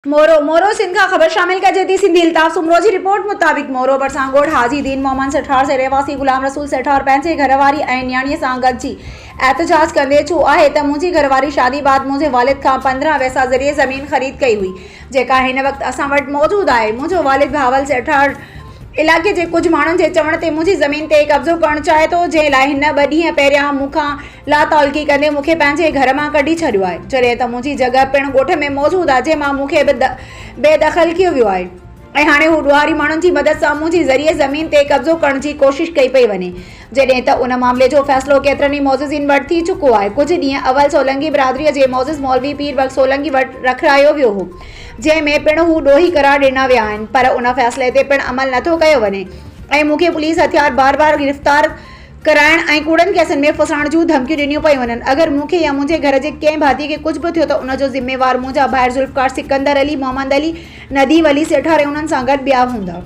مورو، مورو، سنڌ کان خبر شامل ڪجي ٿي، سنڌي الطاف سومرو جي رپورٽ مطابق مورو ڀرسان ڳوٺ حاجي دين محمد سٺار جي رهواسي غلام رسول سٺار پنهنجي گهر واري ۽ نياڻي سان گڏجي احتجاج ڪندي چيو آهي ته منهنجي گهر واري شادي بعد منهنجي والد کان 15 ويسا ذريعي زمين خريد ڪئي هئي جيڪا هن وقت اسان وٽ موجود آهي منهنجو والد بهاول سيٺار علائقي جي ڪجهه ماڻهن جي چوڻ تي منهنجي زمين تي قبضو ڪرڻ چاهي ٿو جنهن لاء هن ٻه ڏينهن پهريان مون کان لاتعلقي ڪندي مون کي پنهنجي گهر مان ڪڍي ڇڏيو آهي جڏهن ته منهنجي جڳهه پڻ ڳوٺ ۾ موجود آهي جنهن مان مون کي به بي دخل ڪيو ويو آهي ۽ هاڻي هو ڏوهاري ماڻهن جي مدد سان منهنجي ذريعي زمين تي قبضو ڪرڻ جي ڪوشش ڪئي پئي وڃي جڏهن ته ان معاملي جو فيصلو ڪيترن ئي معززين وٽ ٿي چڪو آهي ڪجهه ڏينهن اول سولنگي برادري جي معزز مولوي پير بخش سولنگي وٽ رکرايو ويو هو جنهن ۾ پڻ هو ڏوهي قرار ڏنا ويا آهن پر ان فيصلي تي پڻ عمل نٿو ڪيو وڃي ۽ مون کي پوليس هٿيار بار بار گرفتار ڪرائڻ ۽ ڪوڙن ڪيسن ۾ ڦسائڻ جون ڌمڪيون ڏنيون پيون وڃن. اگر مون کي يا منهنجي گهر جي ڪنهن ڀاتي کي ڪجهه به ٿيو ته ان جو ذميوار منهنجا ڀائر ذوالفقار، سڪندر علي، محمد علي، نديم علي سيٺار ۽ انهن سان گڏ ٻيا هوندا.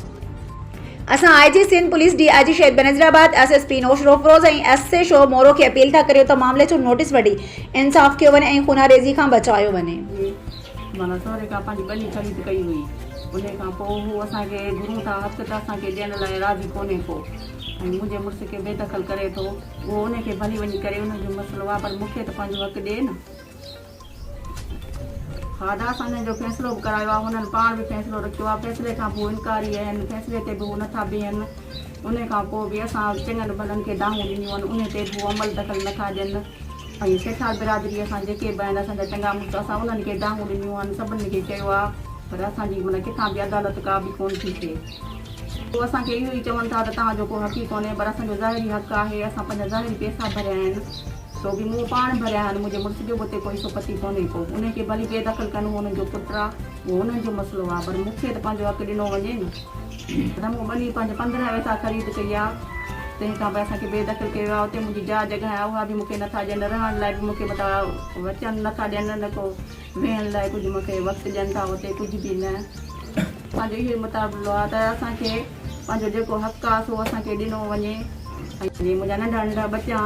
اسان I G Sindh police, D I G Shaheed Benazirabad, S S P Naushahro Feroze ۽ S H O Moro کي اپيل ٿا ڪريون ته معاملي جو نوٽيس وٺي انصاف ڪيو وڃي ۽ خونريزي کان بچايو وڃي. معنيٰ سهري کان پنهنجي ٻني خريد ڪئي هئي. انهي کان پوء هو اسان کي گهرون ٿا حق ته اسان کي ڏيڻ لاء راضي ڪونهي ڪو. ۽ منهنجي مڙس کي بي دخل ڪري ٿو، اهو انهي کي ڀلي وڃي ڪري، انهي جو مسئلو آهي، پر مون کي ته پنهنجو حق ڏي نه. ها ادا، اسان انهن جو فيصلو به ڪرايو آهي، هنن پاڻ به فيصلو رکيو آهي، فيصلي کان به هو انڪاري آهن، فيصلي تي به هو نٿا بيهن، انهي کان پوء به اسان چڱن ڀلن کي دانهون ڏنيون آهن، انهي تي به هو عمل دخل نٿا ڏين ۽ سيٺار برادري اسان جيڪي به آهن، اسان جا چڱا مڙس، اسان انهن کي دانهون ڏنيون آهن، سڀني کي چيو آهي، پر اسان جي معنيٰ ڪٿان به عدالت ڪا به ڪونه ٿي ٿئي. هو اسان کي اهو ئي چون ٿا ته توهان جو ڪو حق ئي ڪونهي پر اسان جو ظاهري حق آهي، اسان پنهنجا ظاهري پئسا ڀريا آهن، سو به مون پاڻ ڀريا آهن، منهنجي مڙس جو به اتي ڪوئي حصو پتي ڪونهي ڪو، انهي کي ڀلي بي دخل ڪن اهو انهن جو پٽ آ، اهو انهن جو مسئلو آ، پر مون کي ته پنهنجو حق ڏنو وڃي نه. ته مون ٻني پنهنجي 15 ويسا خريد ڪئي آ، تنهن کان به اسان کي بي دخل ڪيو آ، اتي منهنجي جاء جڳهه آ اها به مون کي نٿا ڏين، رهڻ لاء به مون کي متان وچن نٿا ڏين نه ڪو ويهڻ لاء ڪجهه مون کي وقت ڏين ٿا اتي ڪجهه به نه. اسان جو اهو ئي مطالبو آهي ته اسان کي پنهنجو جيڪو حق آهي سو اسان کي ڏنو وڃي ۽ منهنجا ننڍا ننڍا ٻچا آهن.